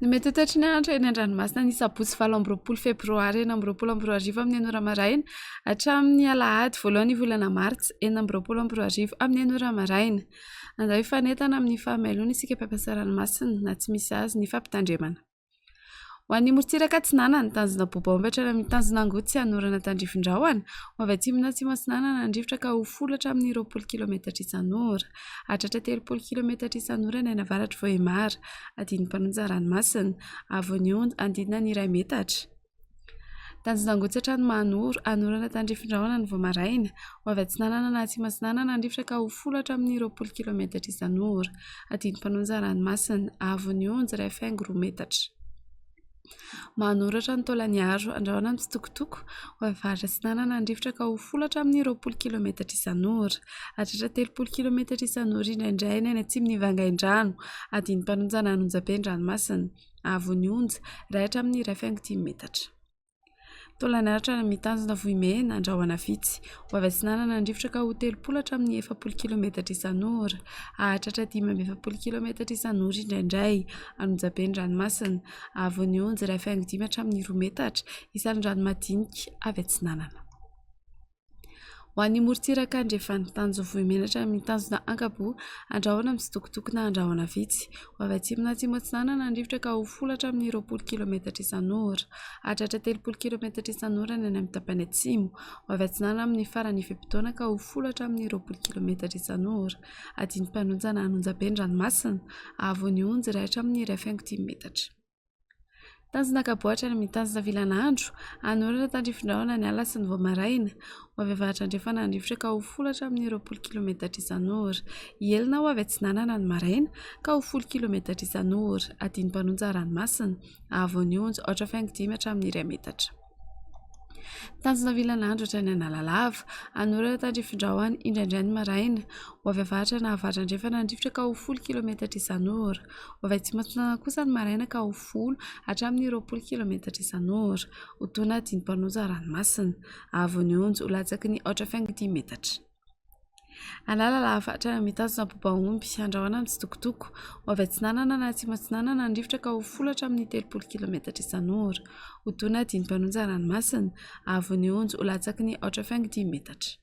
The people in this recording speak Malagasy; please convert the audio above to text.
Ny mety ho toetry ny andro eny an-dranomasina ny sabotsy 28 febroary 2026 amin'ny enina ora maraina hatramin'ny alahady voalohan'ny volana martsa 2026 amin'ny enina ora maraina. Andao hifanentana amin'ny fahamailoana isika mpampiasa ranomasina na tsy misy azy ny fampitandremana. Ho an'ny morontsiraka atsinanana, tanjona Bobaomby hatrany amin'ny tanjona Angoty sy Anorana tandrifin-drahona, ho avy atsimo na atsimo atsinanana ny rivotra ka ho folo hatramin'ny 20 kilometatra isan'ora. Hahatratra 30 kilometatra isan'ora ny any avaratr'i Vohemar, adin'ny mpanonja ranomasina, avon'ny onja andinina ny iray metatra. Tanjona Angotsy hatrany Mahanoro, Anorana tandrifin-drahona ny vao maraina, ho avy atsinanana na atsimo atsinanana ny rivotra ka ho folo hatramin'ny 20 kilometatra isan'ora. Adin'ny mpanonja ranomasina, avon'ny onja iray faingo roa metatra. Mahanoro hatrany Taolagnaro, andrahona mitsitokotoko, ho avy avaratra atsinanana ny rivotra ka ho folo hatramin'ny 20 kilometatra isan'ora. Hahatratra 30 kilometatra isan'ora indraindray ny any atsimon'i Vangaindrano. Adin'ny mpanonja na an'Onjabe ny ranomasina. Haavon'ny onja, iray hatramin'ny 1,5 metatra. Taolan'aratra any amin'ny tanjona Vohimena, andrahona vitsy. Ho avy atsinanana ny rivotra ka ho 30 hatramin'ny 40 kilometatra isan'ora. Hahatratra 45 kilometatra isan'ora indraindray. An'Onjabe ny ranomasina. Haavon'ny onja, 1,5 hatramin'ny 2 metatra. Isan'ny rano madinika avy atsinanana. Ho an'ny morontsiraka andrefan'ny tanjona Vohimena hatramin'ny tanjona Ankaboa, andrahona mitsitokotoko na andrahona vitsy. Ho avy atsimo na atsimo atsinanana ny rivotra ka ho folo hatramin'ny 20 kilometatra isan'ora. Hahatratra 30 kilometatra isan'ora ny any amin'ny tapany atsimo. Ho avy atsinanana amin'ny faran'ny fe-potoana ka ho folo hatramin'ny 20 kilometatra isan'ora. Adin'ny mpanonja na an'onjabe ny ranomasina. Haavon'ny onja iray hatramin'ny 1,5 metatra. Tanjona Ankaboatra any amin'ny tanjona Vilanandro, hanorana tandrifindrahona ny alina sy ny vao maraina. Ho avy avaratra andrefana ny rivotra ka ho folo hatramin'ny 20 kilometatra isan'ora. Hihelina ho avy atsinanana ny maraina ka ho folo kilometatra isan'ora. Adin'ny mpanonja ranomasina, haavon'ny onja aotra faingo dimy hatramin'ny iray metatra. Tanjona Vilanandro hatrany Analalava, hanorana tandrifindrahona indraindray ny maraina. Ho avy avaratra na avaratra andrefana ny rivotra ka ho folo kilometatra isan'ora. Ho avy atsimo atsinanana kosa ny maraina ka ho folo hatramin'ny 20 kilometatra isan'ora. Ho tona dinim-panoja ranomasina. Haavon'ny onja ho latsaky ny aotra faingo dimy metatra. Analalava hatrany amin'ny tanjona Bobaomby, andrahona mitsitokotoko. Ho avy atsinanana na atsimo atsinanana ny rivotra ka ho folo hatramin'ny 30 kilometatra isan'ora. Ho tona dinim-panoja ranomasina. Haavon'ny onja ho latsaky ny aotra faingo dimy metatra.